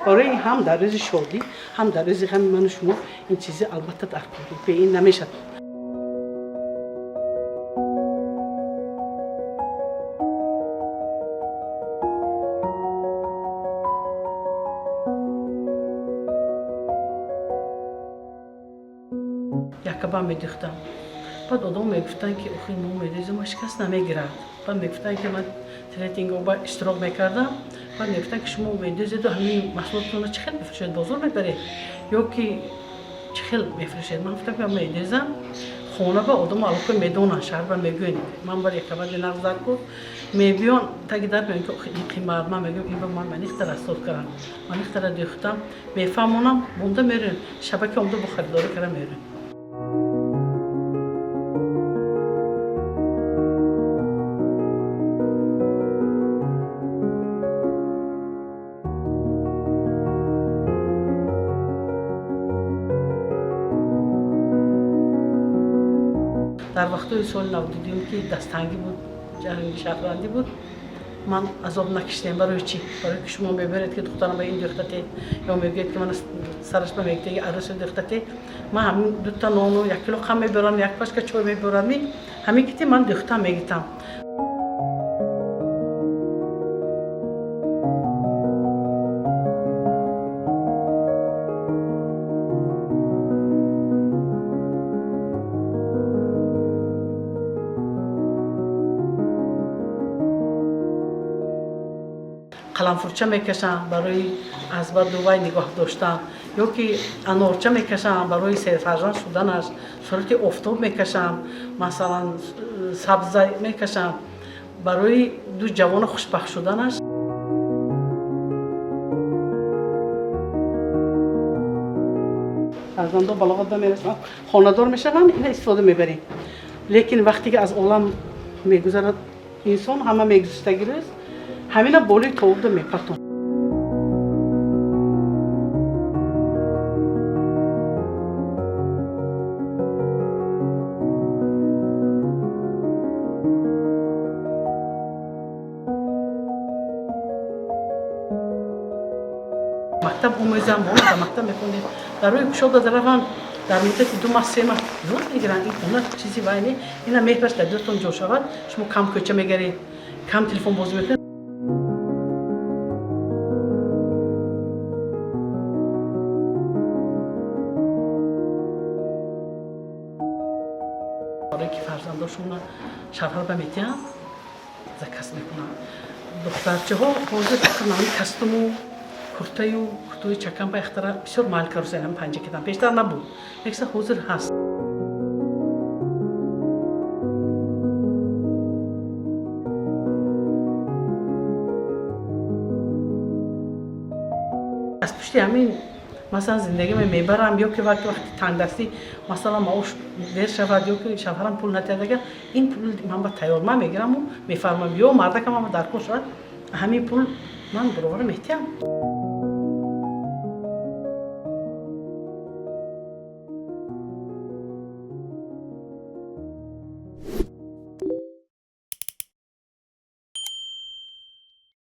Барои ҳам дар рӯзи шодӣ, ҳам дар рӯзи ғами ману шумо ин чизи албатта дар кор бе ин намешавад. Якаба медӯхтам. Баъд одам мегуфтанд, ки охи, мо медӯзем, ҳеҷ кас намегирад. Баъд мегуфтанд, ки ман тренингҳо иштирок мекардам. Баъд мегуфтанд, ки шумо медӯзеду ҳамин маҳсулотатонро чӣ хел мефурӯшед, бозор мебаред ё ки чӣ хел мефурӯшед? Ман гуфтам, ки ман медӯзам, хона ба одамо аллакай медонанд, шаҳрба мегӯянд, ман бар якабади нағз дар кор мебиён, таги дар мегӯянд, ки ин қимат. Ман мегӯям, ин ба ман манихтара соз кардам, манихтара дӯхтам, мефаҳмонам, монда мерӯем, шабаки омда бо харидорӣ кара мерӯем. Дар вақтҳои соли 92-юм, ки дастангӣ буд, ҷанги шаҳрвандӣ буд, ман азоб накиштем. Барои чӣ? Барои ки шумо мебаред, ки духтарам ба ин духтате, ё мегӯед, ки ман сараш ба мегӯяд, арӯси духтате. Ман ҳамин дута нону як кило қанд мебарам, як пачка чой мебарам, ҳамин кити ман духтам мегитам. Қаламфурча мекашам барои аз баду вай нигоҳ доштан, ё ки анорча мекашам барои серфарзанд шуданаш, сурати офтоб мекашам, масалан, сабза мекашам барои ду ҷавона хушбахт шуданаш. Фарзандо балоғат ба мерасанд, хонадор мешаванд, ина истифода мебарем. Лекин вақте ки аз олам мегузарад инсон, ҳама мегузиштаги рӯз ҳамина болои тобуда мепартон. Мактаб омӯзам, мо дар мактаб мехондем. Дар рӯи кушода раванд, дар муддати 2 маҳ, 3 маҳ зуд мегиранд. Ин она чизи вай не, ина меҳраш дар дилтон ҷо шавад, шумо кам кӯча мегаред, кам телефон бозӣ мекунед. Барое ки фарзандошонро шавҳар ба метиҳанд, заказ мекунанд. Духтарчаҳо ҳозир фақат нами костюму куртаю куртаи чакам ба яхтара бисёр майл карусен панҷа кидан. Пештар набуд, лекса ҳозир ҳаст. Аз пушти ҳамин, масалан, зиндагиме мебарам, ё ки вақти тангдастӣ, масалан, маош дер шавад, ё ки шавҳарам пул натиҳад, агар ин пул ман ба тайёр ман мегираму мефармам, ё мардакам ама дар кор шавад, ҳамин пул ман баровара метиҳам.